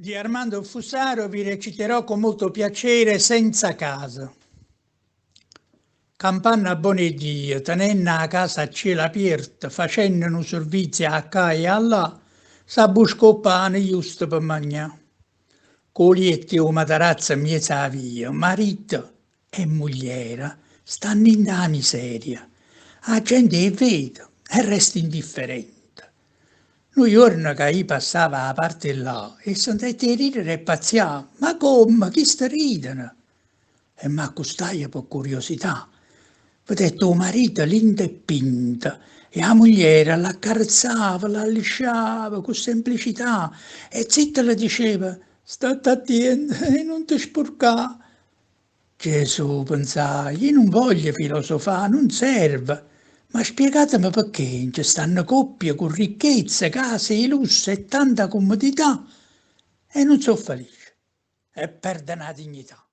Di Armando Fusaro vi reciterò con molto piacere Senza casa. Campanno 'a bona 'e Dio, tenenno 'a casa a cielo apierto, facenno nu servizio 'a ccà e 'a llà, s'abbusca 'o ppane justo pe magnà. Cu 'o lietto e 'o matarazzo 'mmiez' 'a via, marito e mugliera stanno 'int' 'a miseria. 'A gente 'e vede e resta indifferente. Nu juorno ca io passavo 'a parte 'e llà e sentette 'e ridere e pazzià, ma comme, chiste rideno? E m'accustaje pe curiosità. Vedette 'o marito linto e pinto e 'a mugliera l'accarezzava, l'allisciava cu semplicità e zitto le diceva, Statte attiento 'e nun te spurcà. Gesù, pensaje, io nun voglio filosofà, nun serve, ma spiegateme pecché nce stanno coppie cu ricchezza, case 'e lusso e tanta cummodità e nun so' felice e perdono 'a dignità.